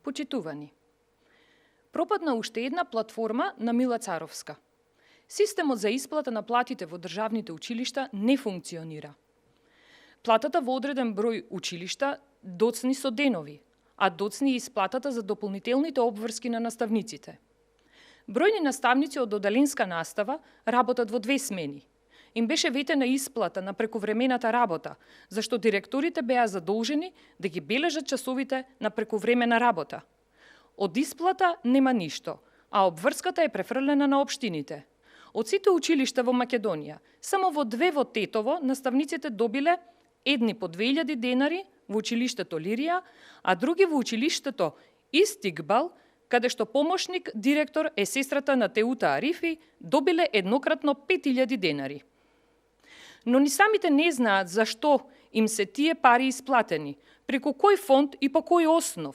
Почитувани. Пропадна уште една платформа на Мила Царовска. Системот за исплата на платите во државните училишта не функционира. Платата во одреден број училишта доцни со денови, а доцни и исплатата за дополнителните обврски на наставниците. Бројни наставници од оддаленска настава работат во 2 смени. Им беше ветена исплата на прековремената работа, зашто директорите беа задолжени да ги бележат часовите на прековремена работа. Од исплата нема ништо, а обврската е префрлена на општините. Од сите училишта во Македонија, само во 2 во Тетово наставниците добиле едни по 2000 денари во училиштето Лирија, а други во училиштето Истигбал, каде што помошник директор е сестрата на Теута Арифи, добиле еднократно 5000 денари. Но ни самите не знаат зашто им се тие пари исплатени, преку кој фонд и по кој основ.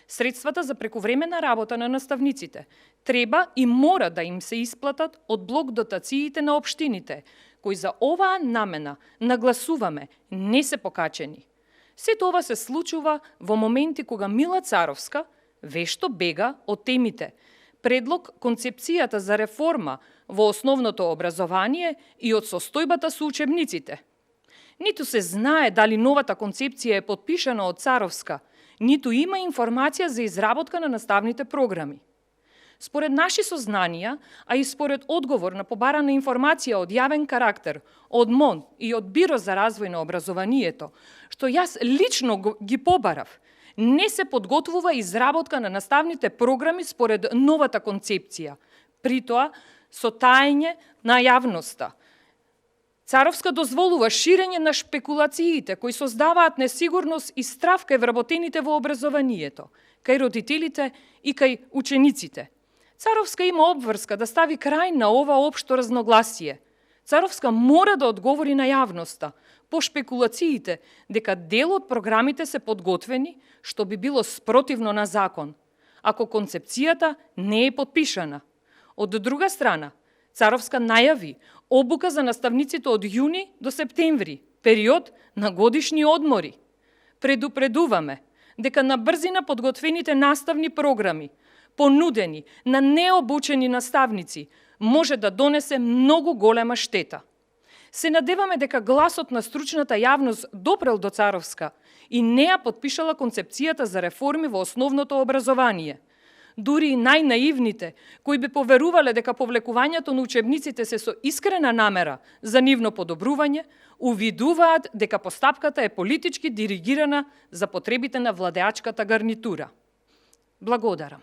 Средствата за прековремена работа на наставниците треба и мора да им се исплатат од блок дотациите на општините, кои за оваа намена нагласуваме не се покачени. Сето ова се случува во моменти кога Мила Царовска вешто бега од темите предлог концепцијата за реформа во основното образование и од состојбата со учебниците. Ниту се знае дали новата концепција е потпишана од Царовска, ниту има информација за изработка на наставните програми. Според наши сознанија, а и според одговор на побарана информација од јавен карактер, од МОН и од Биро за развој на образованието, што јас лично ги побарав, не се подготвува изработка на наставните програми според новата концепција, притоа со таење на јавноста. Царовска дозволува ширење на шпекулациите кои создаваат несигурност и страв кај вработените во образованието, кај родителите и кај учениците. Царовска има обврска да стави крај на ова општо разногласие. Царовска мора да одговори на јавноста по шпекулациите дека дел од програмите се подготвени, што би било спротивно на закон, ако концепцијата не е потпишана. Од друга страна, Царовска најави обука за наставниците од јуни до септември, период на годишни одмори. Предупредуваме дека на брзина подготвените наставни програми, понудени на необучени наставници, може да донесе многу голема штета. Се надеваме дека гласот на стручната јавност допрел до Царовска и не ја потпишала концепцијата за реформи во основното образование. Дури и најнаивните, кои би поверувале дека повлекувањето на учебниците се со искрена намера за нивно подобрување, увидуваат дека постапката е политички диригирана за потребите на владеачката гарнитура. Благодарам.